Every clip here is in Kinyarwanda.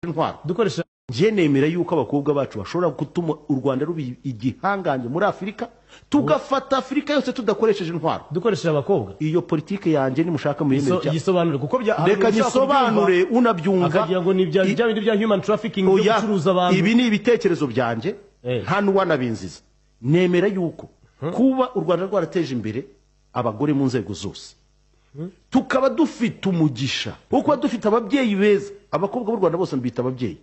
Intwaro. Dukoresha. Njye nemera yuko abakobwa bacu bashobora gutuma u Rwanda ruba igihangange muri Afurika, tugafata Afurika yose tudakoresheje intwaro. Dukoresheje abakobwa. Iyo politike yanjye nimushaka muyemere Yisobanure kuko bya Reka nyisobanure, unabyumva akagira ngo ni bya bindi bya human trafficking byo Oya, gucuruza abantu. Ibi ni ibitekerezo byanjye, nta n'uwanabinziza. Nemera yuko kuba u Rwanda rwarateje imbere abagore mu nzego zose, tukaba dufite umugisha wo kuba dufite ababyeyi beza, abakobwa b'u Rwanda bose mbita ababyeyi.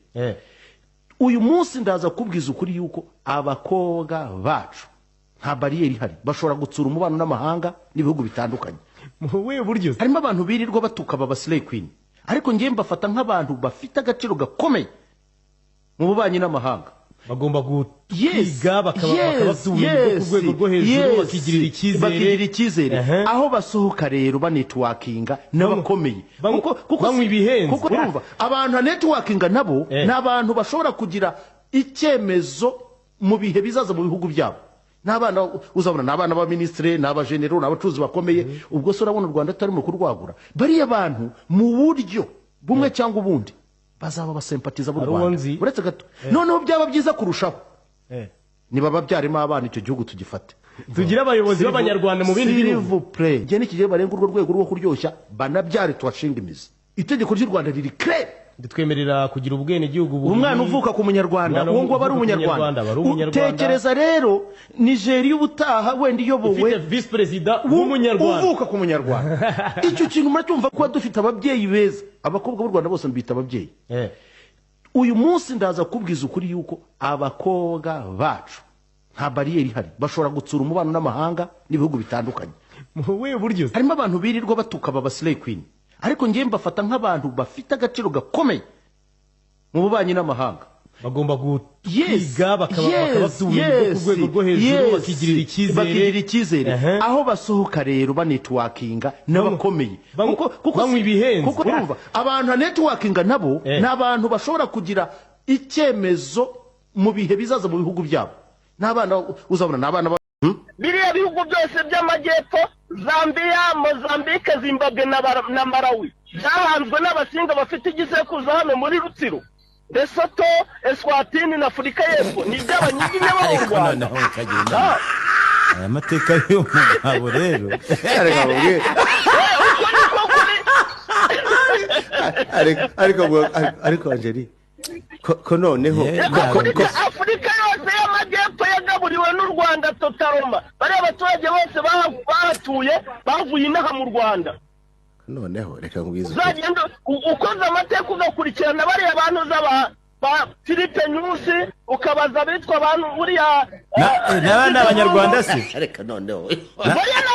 Uyu munsi ndaza kubwiza ukuri yuko abakobwa bacu nta bariyeri ihari, bashobora gutsura umubano n'amahanga n'ibihugu bitandukanye. Mu buhe buryo? Harimo abantu birirwa batuka aba slay queen, ariko njyewe mbafata nk'abantu bafite agaciro gakomeye mu bubanyi n'amahanga. Bagomba kwiga, bakaba bafite ubumenyi bwo ku rwego rwo hejuru, bakigirira icyizere. Bakigirira icyizere. Aho basohoka rero banetworkinga n'abakomeye. Banywa ibihenze. Kuko urumva abantu networkinga nabo ni abantu bashobora kugira icyemezo mu bihe bizaza mu bihugu byabo. N'abana uzabona ni abana b'abaminisitiri, ni abajenero, ni abacuruzi bakomeye. Ubwo se urabona u Rwanda tutarimo kurwagura? Bariya bantu mu buryo bumwe cyangwa ubundi bazaba abasempatiza b'u Hari uwo Rwanda. nzi. Uretse gato, noneho byaba byiza kurushaho niba babyarimo abana, icyo gihugu tugifate. Tugire abayobozi b'Abanyarwanda mu bindi bihugu. S'il vous plaît. Igihe nikigera barenga urwo rwego rwo kuryoshya, banabyare, tuhashinga imizi. Itegeko ry'u Rwanda riri clair. Ritwemerera kugira ubwenegihugu bubiri. Umwana uvuka ku Munyarwanda, Umwana uwo nguwo aba ari uvuka ku Umunyarwanda. Munyarwanda, aba ari Umunyarwanda. Utekereza rero Nigeria ubutaha wenda iyobowe ifite visi perezida w'Umunyarwanda uvuka ku Munyarwanda. Icyo kintu muracyumva? Kuba dufite ababyeyi beza, abakobwa b'u Rwanda bose mbita ababyeyi. Uyu munsi ndaza kubwiza ukuri yuko abakobwa bacu nta bariyeri ihari, bashobora gutsura umubano n'amahanga n'ibihugu bitandukanye. Mu buhe buryo? Harimo abantu birirwa batuka aba slay queen, ariko njyewe mbafata nk'abantu bafite agaciro gakomeye mu bubanyi n'amahanga. Bagomba kwiga, bakaba bafite ubumenyi bwo ku rwego rwo hejuru, bakigirira icyizere. Bakigirira icyizere. Aho basohoka rero banetworkinga n'abakomeye. Banywa ibihenze. Kuko urumva abantu networkinga nabo ni abantu bashobora kugira icyemezo mu bihe bizaza mu bihugu byabo. N'abana uzabona ni abana Biriya bihugu byose by'amajyepfo, Zambia, Mozambique, Zimbabwe na Malawi, byahanzwe n'Abasinga bafite igisekuruza hano muri Rutsiro. Lesotho, Eswatini na Afurika y'Epfo ni iby'Abanyiginya bo mu Ariko Rwanda. noneho ukagenda aya mateka y'umugabo rero. Reka nkubwire. Uko niko kuri. Ariko Angeli, ko noneho Afurika yose y'Amajyepfo yagaburiwe n'u Rwanda totalement. Bariya abaturage bose bahatuye bavuye inaha mu Rwanda. Noneho reka nkubwize ukuri. Uzagenda ukoze amateka, ugakurikirana bariya bantu z'aba ba Philippe Nyusi, ukabaza abitwa abantu buriya. N'aba ni Abanyarwanda se? Reka noneho. Bariya ni